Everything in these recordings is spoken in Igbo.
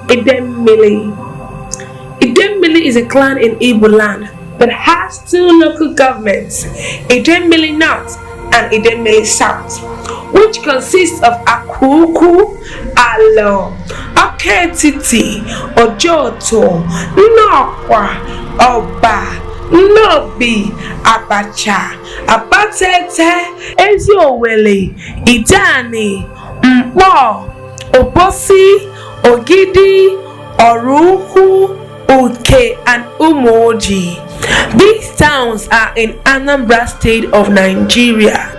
Idemili. Idemili is a clan in Igbo land that has two local governments, Idemili North and Idemili South, which consists of Akuku, Alo, Oketiti, Ojoto, Nnokwa, Oba, Nnobi, Abacha, Abatete, Eziowelle, Ideani, Nkpor, Obosi, Ogidi, Oraukwu, Uke and Umuoji. These towns are in Anambra State of Nigeria.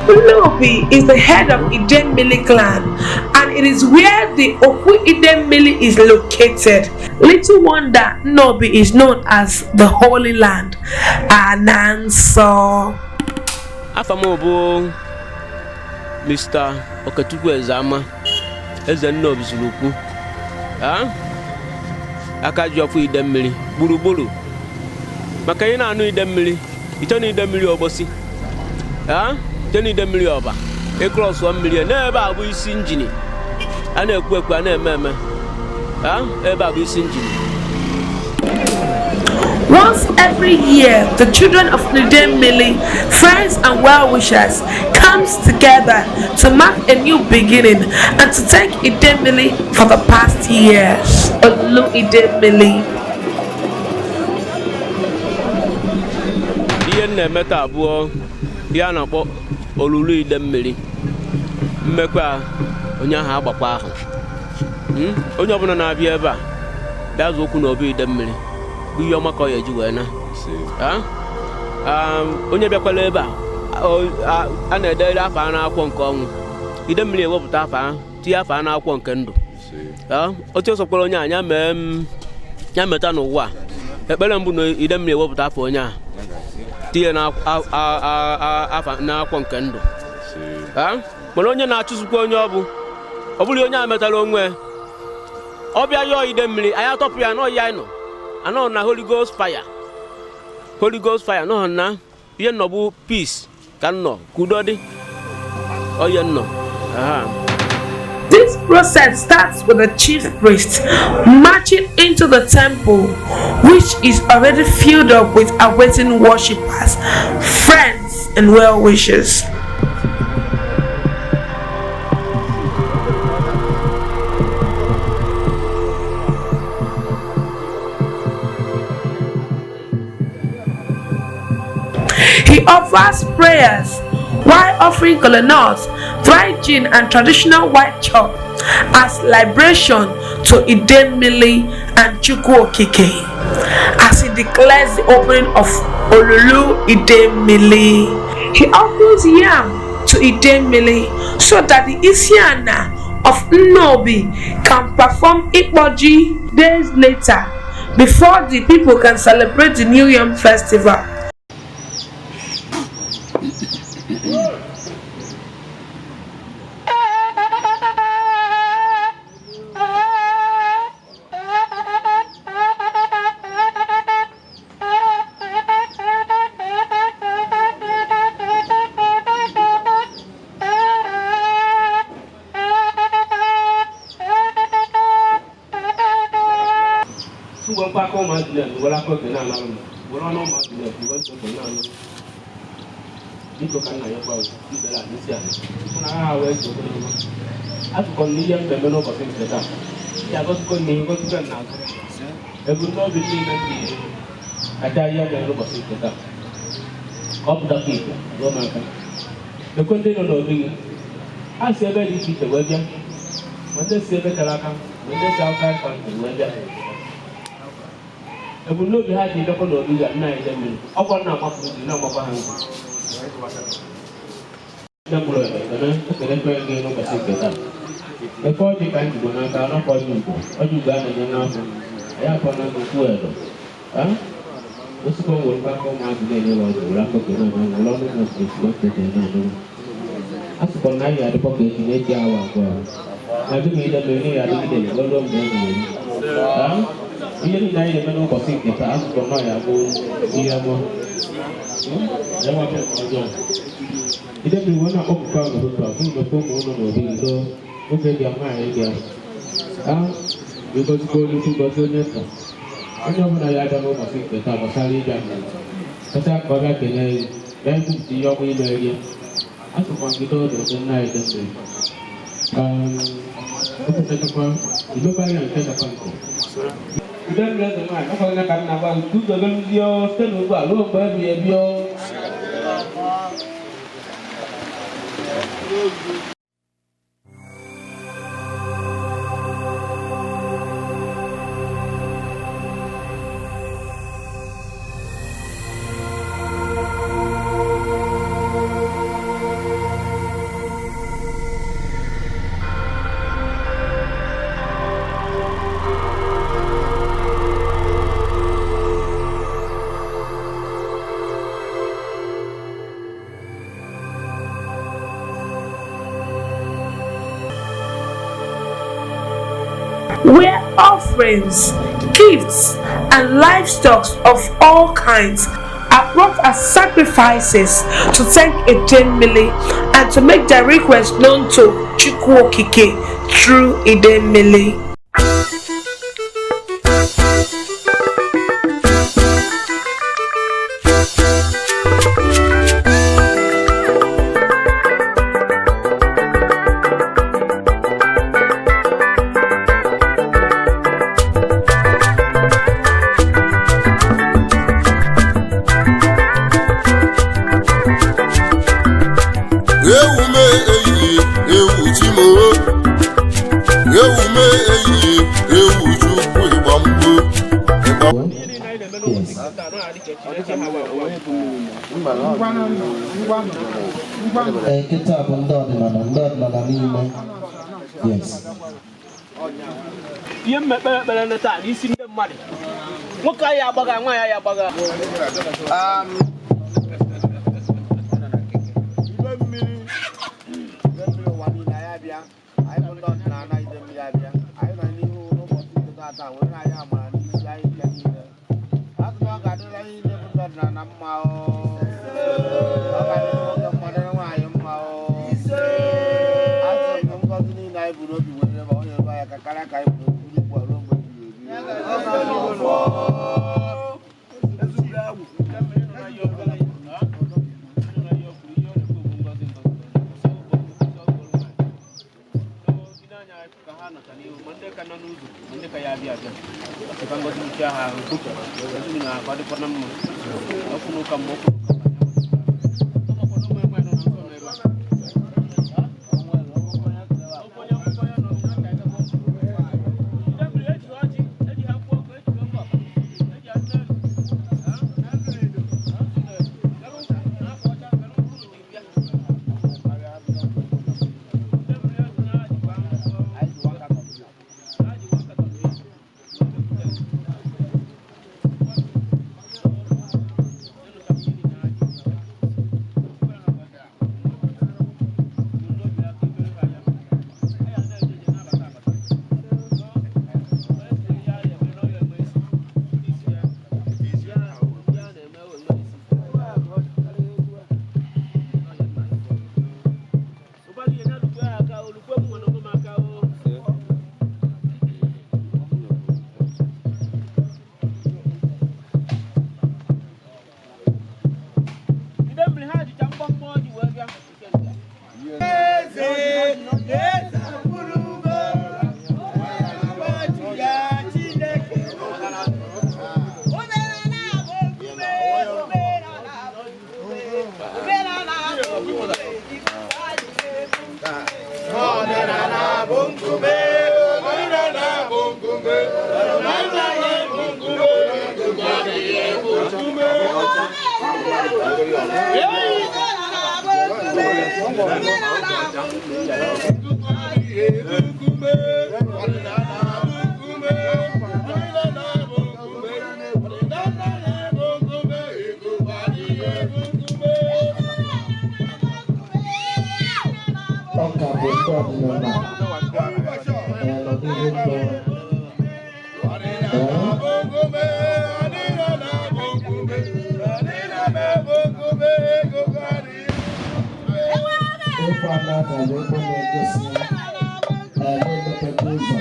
Nnobi is the head of Idemili clan and it is where the Okwu Idemili is located. Little wonder Nnobi is known as the Holy Land. Ananso. Afa m bụ Mr. Okechukwu Ezeama, eze Nnobi zuru ukwu, aka ji ọfụ Idemmili gburugburu. Maka ị na-anụ Idemmili, iche na Idemmili Obosi, iche na Idemmili Ọba, ịkrọsụọ mmiri n'ebe a bụ isi injini a na-ekwu ekwu a na-eme eme, ebe a bụ isi injini. Once every year, the children of Idemili, friends and well-wishers, comes together to mark a new beginning and to thank Idemili for the past years. Olu Idemili. Ihe m na-eme taa abụọ ihe a na-akpọ olulu Idemmili. Mmekwa a, onye ahụ agbakwa ahụ. Onye ọbụla na-abịa ebe a bịa zụ ụkwụ n'obi Idemmili bụ ihe ọma ka ọ ya eji wee na. Onye bịakwala ebe a, a na-edere afa a n'akwụkwọ nke ọnwụ. Idemmili ewepụta afa ahụ, tinye afa a n'akwụkwọ nke ndụ. Otu osokwara onye a ya mee ya meta n'ụwa a. Ekpere mbụ na Idemmili ewepụta afa onye a tinye afa n'akwụkwọ nke ndụ. Mana onye na-achụzikwa onye ọ bụ ọ bụrụ onye a metara onwe ọ bịa yọọ Idemmili, anyị atọpụ ya n'ọhịa anyị nọ anọ na Holy Ghost fire. Holy Ghost fire nọ na ihe nnọ bụ peace ka nnọ ka udo dị ọhịa nnọ. This process starts with the chief priest marching into the temple, which is already filled up with awaiting worshippers, friends, and well-wishers. He offers prayers while offering kola nuts, dry gin, and traditional white chalk as libation to Idemili and Chukwu Okike as he declares the opening of Olulu Idemili. He offers yam to Idemili so that the Isiana of Nnobi can perform Ikpoji days later before the people can celebrate the New Yam Festival. Akụkọ na ihe mmemme n'ụbọchị nke taa ya gọzikọ n'ihu gọzikọ n'azụ ebumnobi niile ndị kacha ihe mere n'ụbọchị nke taa ka ọ pụtakwa ìhè ruo m aka. Lekwe ndị nọ n'obi gị, ha si ebe dị iche iche wee bịa, ma ndị si ebe tere aka ma ndị si outside country wee bịa. Ebumnobi ha ji bịakwa n'obi gị nna anyị Idemmili ọkwa na-agbapụ gị na-agbakwa ha nkụ. Ndị mkpụrụ ekele ekelekwe gị n'ụbọchị nke taa. Eke ọjị ka anyị jigbo n'aka n'ọkwa ọjị ugbo ọjị ugbo a na-enye n'afọ anyị akọ na nnukwu edo osikọ nwere aka ụmụazị na-enye ọjị were akọ gị na-anụ were ọnụ ụmụ osisi wee na-anụ. A sịkwa na anyị adịkwa ka echi na-eji awa abụọ na gị ma Idemmili ya adịgide wee ruo mgbe e nwere ihe niile anyị na-eme n'ụbọchị nke taa. A sịkwa na ya bụ ihe ọma ọjọọ. Idemmili wee na-akpọpụta n'ụtụtụ a bụrụ mgbe ụmụ ụlọ n'obi udo oge bịa nwaanyị bịa Wee gọzikwa onye ukwu, gọzie onye nta, onye ọbụla ya abịa n'ụbọchị nke taa gbasara ịbịa kacha ka ọ bịa kelee gị, bịa ikwupụta ihe ọma ime gị. Asịkwa gị dọọdụ nna anyị dị mmiri okwutachakwa imekwa ya nke chakwa nke ude mmiri eze nwaanyị ọkwa ya ka m na-agwa gị ka ụzọ gị ndị site n'ugbu a ruo mgbe ebighị ebi o. Where offerings, gifts, and livestock of all kinds are brought as sacrifices to thank Idemili and to make their requests known to Chukwu Okike through Idemili. Ewu me ehihie, ewu chimo, ewu me ehihie, ewu chukwu, ịgba mgbo ịgba. Ee, nkịta bụ ndị ọdịnala, ndị ọdịnala niile. Yes. Ihe mmekpere ekpere ndị taa n'isi ndị mmadụ, nwoke anyị agbagha, nwaanyị anyị agbagha. Ibe mmiri, ibe mmiri ụwa niile, anyị abịa. Anyị bụ ndị ọdịnala ide mmiri abịa. Anyị nọ n'ihu n'ụbọchị nke taata were anyị amara n'isi anyị bịa niile. Asị na ọ ga-adịrị anyị niile bụ ndị ọdịnala mma o. Ọ ga-adịrị nwoke mma, dịrị nwaanyị mma o. Asị m ngọzi niile anyị buru obi were ma ọ na-eru anyị aka karịa ka anyị buru obi ugbu a ruo mgbe ebighị ebi. Anyị ji nwata kọmputa. Ọ ka bụ ndị ọdịnala ee, nọ n'ihu mmụọ. Ee. Ịkwa n'aka bụ ebe na-egosi ee, na-emepekwa ụzọ.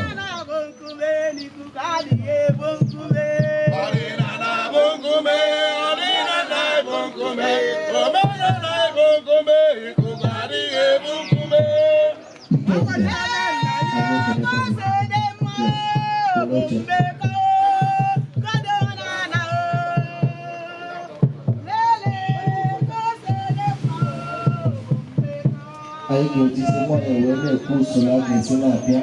Ọdịnala bụ nkume, ọdịnala bụ nkume, omenala bụ nkume, ikuku adịghị ebu nkume. Anyị ekelekwa gị. Yes, were oche. Anyị ga-ejizi nwayọọ wee na-ekwu usoro a ga-esi na-abịa.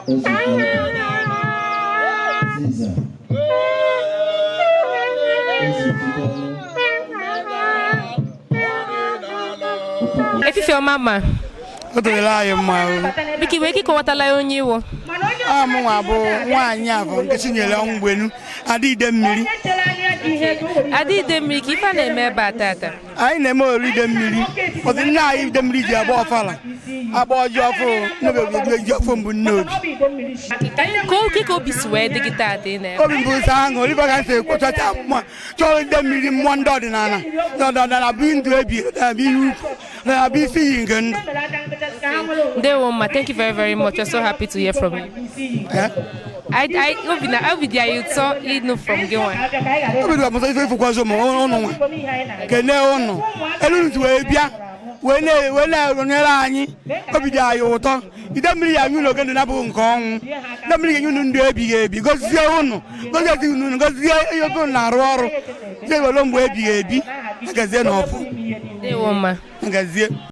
Eze Ziza Eze Jidere. Efife ọma ma. O torela anyị mma o. Biko, iwe ike ịkọwatala ya onye iwu? Aha m nwa bụ nwaanyị abụ nke Chinyere Ọnwụgbenu, Ada Ide Mmiri. Ada Ide Mmiri, ka ife a na-eme ebe a tata? Anyị na-eme ori ide mmiri. Ọtụ nne anyị ide mmiri ji agba ọfala, agba ọjị ọfụ n'obi, obi ji ọfụ mbụ nne obi. Ka oge ka obi si wee dị gị tata ị na-eme? Obi mbụ sọ aṅụ olibe ka nsị ekwochacha mmụọ chọrọ ide mmiri, mmụọ ndị ọdịnala ndị ọdịnala bụ ndụ ebi ọdịnala, bụ ihe ukwu ọdịnala, bụ isi iyi nke ndụ. Ndewo ma, thank you very very much. We're so happy to hear from you. Eh? Obi na obi dị anyị ụtọ ịnụ from gị nwa. Obi dị ọmụsọ ife ifụkwazị ụmụ ụnụ nwa kene ụnụ elu ntu wee bịa wee na-eronyere anyị. Obi dị anyị ụtọ. Ide mmiri ya nye unu oge ndụ na-abụghị nke ọnwụ. Ide mmiri ga-enye unu ndụ ebighị ebi, gozie ụnụ, gozie ezinụlọ unu, gozie ihe obe unu na-arụ ọrụ zie were mgbe ebighị ebi. Agazie n'ọfụ. Ndewo ma. Agazie.